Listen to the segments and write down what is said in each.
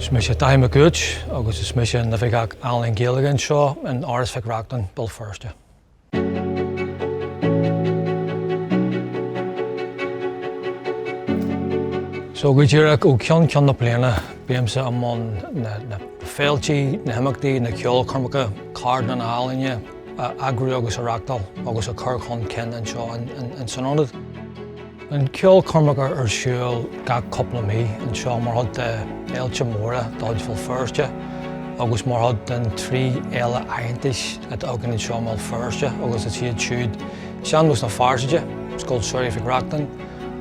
Is mise Daithí Mac Uait agus is mise an Oifigeach Ealaíon Gaeilge anseo in Áras Mhic Reachtain, Béal Feirste. So go díreach ó cheann ceann na bliana bímse i mbun na féiltí, na himeachtaí, na ceolchoirmeacha, ceardlanna ealaíne a eagrú agus a reachtáil agus a chur chun cinn anseo in san ionad. Bíonn ceolchoirmeacha ar siúl gach cúpla mí anseo mar chuid de fhéilte móra de chuid Bhéal Feirste agus mar chuid den trí fhéile aitheantais atá againn anseo i mBéal Feirste agus is iad siúd Sean-Nós na Fearsaide, Scoil Samhraidh Mhic Reachtain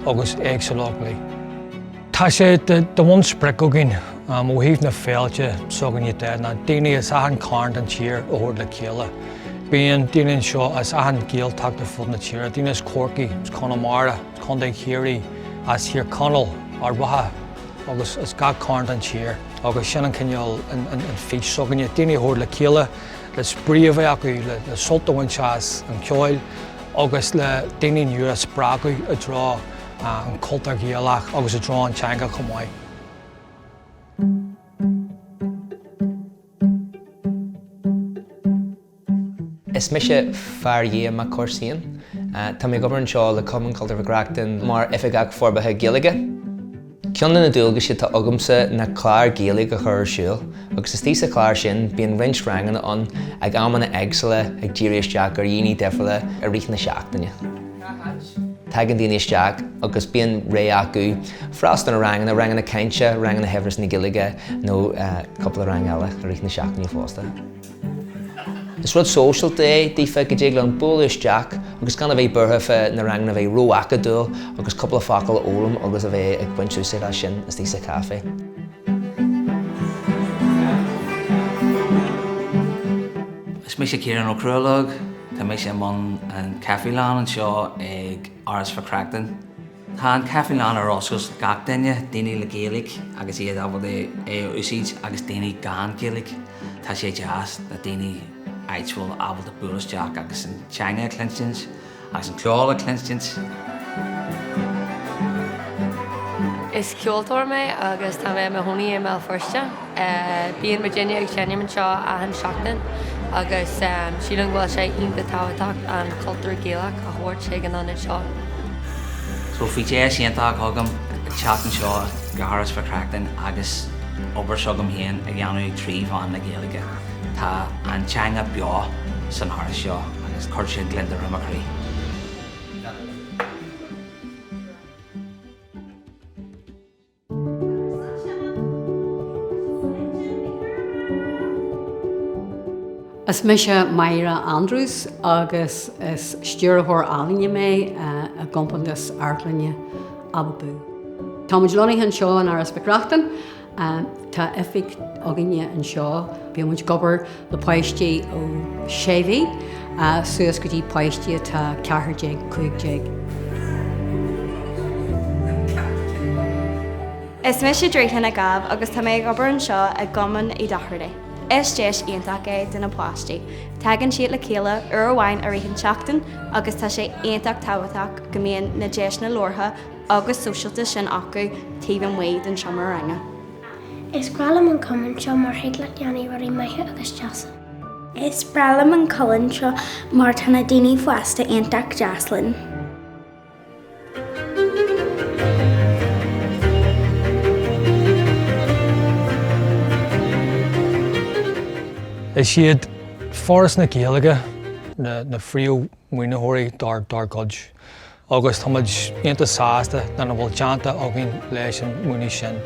agus Éigse Loch Lao. Tá sé de bhunsprioc againn ó thaobh na féilte s'againne de ná daoine as achan chearn den tír a thabhairt le chéile. Bíonn daoine anseo as achan Ghaeltacht ar fud na tíre, daoine as Corcaigh, as Conamara, as Contae Chiarraí, as Thír Chonaill, Ard Mhacha agus as gach cearn den tír agus sin an cineál an fís s'againne, daoine a thabhairt le chéile le spraoi a bheith acu, le sult a bhaint as an cheol agus le daoine nua a spreagadh i dtreo an cultúr Gaelach agus i dtreo an teanga chomh maith. Is mise Feardhia Mac Cóirsaín. Tá mé ag obair anseo le Cumann Cultúir Mhic Reachtain mar Oifigeach Forbartha Gaeilge. Ceann de na dualgais atá agamsa ná clár Gaeilge a chur ar siúl agus istigh sa chlár sin bíonn roinnt ranganna ann ag amanna éagsúla ag díriú isteach ar dhaoine difriúla i rith na seachtaine. Tagann daoine isteach agus bíonn rogha acu freastal ar ranganna, ranganna cainte, ranganna shaibhreas na Gaeilge nó cúpla rang eile i rith na seachtaine fosta. Is rud sóisialta é daofa go dtig leo bualadh isteach agus gan a bheith buartha fá na ranganna a bheith ró-acadúil agus cúpla focal a fhoghlaim agus a bheith ag baint úsáid as sin istigh sa chaifé. Is mise Ciarán Ó Cruadhlaoich, tá mise i mbun an Caifélann anseo ag Áras Mhic Reachtain. Tá an Caifélann ar oscailt do gach duine, daoine le Gaeilge agus iad ábalta é a úsáid agus daoine gan Gaeilge. Tá sé deas na daoine áit bhfuil ábalta bualadh isteach agus an teanga a chluinstin agus an ceol a chluinstin. Is ceoltóir mé agus tá mé i mo chónaí i mBéal Feirste. Bíonn muidinne ag seinm anseo achan seachtain agus sílim go bhfuil sé iontach tábhachtach an cultúr Gaelach a thabhairt chuig an ionad seo. So bhí deis iontach agam teacht anseo go hÁras Mhic Reachtain agus obair s'agam féin a dhéanamh trí mheán na Gaeilge. Tá an teanga beo san áras seo agus cuireann sin gliondar ar mo chroí. Is mise Máire Andrews agus is Stiúrthóir Ealaíne mé i gcompántas amharclainne Ababú. Táimid lonnaithe anseo in Áras Mhic Reachtain. Tá oifig againne anseo. Bíonn muid ag obair le páistí ó 6 mhí suas go dtí páistí atá 14, 15. Is mise Draoithlinn Nic Gábh agus tá mé ag obair anseo i gCumann Uí Dhochartaigh. Is deis iontach é do na páistí. Tagann siad le chéile uair amháin i rith an tseachtain agus tá sé iontach tábhachtach go mbíonn na deiseanna labhartha agus sóisialta sin acu taobh amuigh den seomra ranga. Is breá liom an cumann seo mar thig leat déanamh rudaí maithe agus deasa. Is breá liom an cumann seo mar tá na daoine fásta iontach deas linn. Is iad Foras na Gaeilge na phríomh-mhaoinitheoirí dár gcuid. agus táimid iontach sásta lena bhfuil déanta againn leis an maoiniú sin.